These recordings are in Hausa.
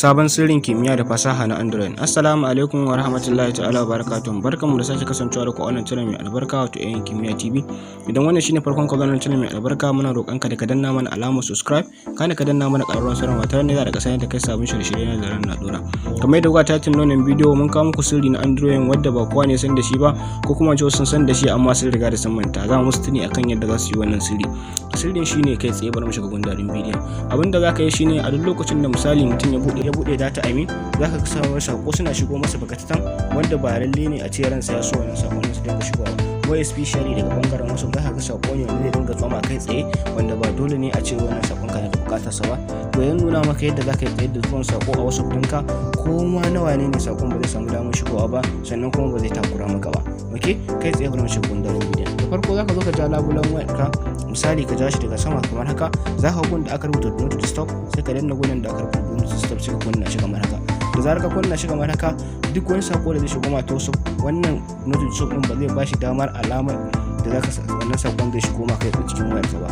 Sabon sirrin kimiyya da fasaha na Android. Assalamu alaikum wa rahmatullahi ta'ala wa barakatuhu. Barkanmu da sake kasancewa da ku a wannan channel mai albarka, wato AN Kimiyya TV. Idan wannan shine farkon ka wannan channel mai albarka, muna roƙon ka da ka danna mana alamar subscribe, kana ka danna mana ƙararrawar sanarwa ta yadda za ka sanar da kai sabon shirye-shirye na zaran na dora. Kamar yadda kuka title wannan bidiyo, mun kawo muku sirri na Android wadda ba kowa ne san da shi ba, ko kuma ce sun san da shi amma sun riga da sun manta. Za mu musu tuni akan yadda za su yi wannan sirri. Sirrin shine, kai tsaye bari mu shiga gundarin bidiyon. Abin da za ka yi shine, a duk lokacin da misali mutum ya bude data, I mean, za ka samu sako suna shigo masa bakatatan, wanda ba lalle ne a ce ransa ya so wannan sakonnin su dinga shigowa ba, especially daga bangaren wasu. Za ka ga sako ne wanda zai dinga zuwa kai tsaye, wanda ba dole ne a ce wannan sakon kana da bukatar sa ba. To, yan nuna maka yadda za ka yi tsayar da zuwan sako a WhatsApp ɗinka, ko ma nawa ne ne sakon ba zai samu damar shigowa ba, sannan kuma ba zai takura maka ba. Ok, kai tsaye bari mu shiga gundarin bidiyon. Da farko za ka zo ka ja labulen wayarka, misali ka ja shi daga sama kamar haka. Za ka gun da aka rubuta "Do not disturb", sai ka danna gurin da aka rubuta "Do not disturb", sai ka kunna shi kamar haka. Da zarar ka kunna shi kamar haka, duk wani sako da zai shigo ma ta wasu, wannan "not disturb" din ba zai ba shi damar alamar da zaka wannan sakon zai shigo ma kai cikin wayarka ba.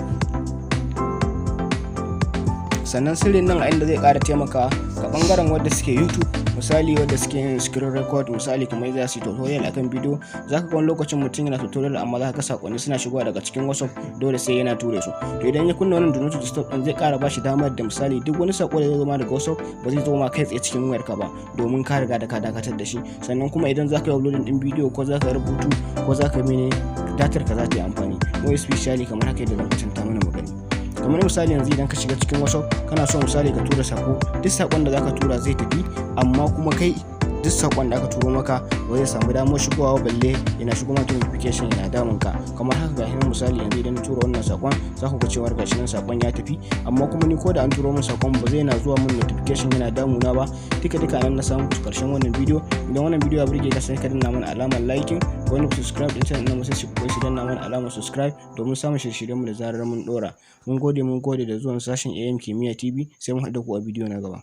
Sannan sirrin nan a inda zai ƙara taimakawa ga ɓangaren wadda suke YouTube, misali wadda suke yin screen record, misali kamar za su yi tutorial akan bidiyo. Za ka ga wani lokacin mutum yana tutorial, amma za ka ga sakonni suna shigowa daga cikin WhatsApp, dole sai yana ture su. To, idan ya kunna wannan "do not disturb" din, zai ƙara bashi damar da misali duk wani sako da zai zo ma daga WhatsApp ba zai zo ma kai tsaye cikin wayarka ba, domin ka riga da ka dakatar da shi. Sannan kuma idan za ka yi uploading din bidiyo, ko za ka rubutu, ko za ka yi mene, datar ka za ta yi amfani more, especially kamar haka yadda zan kwatanta mana magani. Kamar misali yanzu idan ka shiga cikin WhatsApp, kana so misali ka tura sako, duk sakon da zaka tura zai tafi, amma kuma kai duk sakon da aka turo maka ba zai samu damar shigowa, balle yana shigo maka notification yana damun ka kamar haka. Gashi nan, misali yanzu idan na tura wannan sakon, za ku ga cewar gashi nan sakon ya tafi, amma kuma ni ko da an turo min sakon, ba zai na zuwa min notification yana damuna ba. Duka duka nan na samu karshen wannan bidiyo. Idan wannan bidiyo ya burge ka, sai ka danna mana alamar liking. Wani subscribe din channel mu, sai su koyi su danna mana alamar subscribe domin samun shirye-shiryen mu da zarar mun dora. Mun gode, mun gode da zuwan sashen AM Kimiyya TV. Sai mun haɗu da ku a bidiyo na gaba.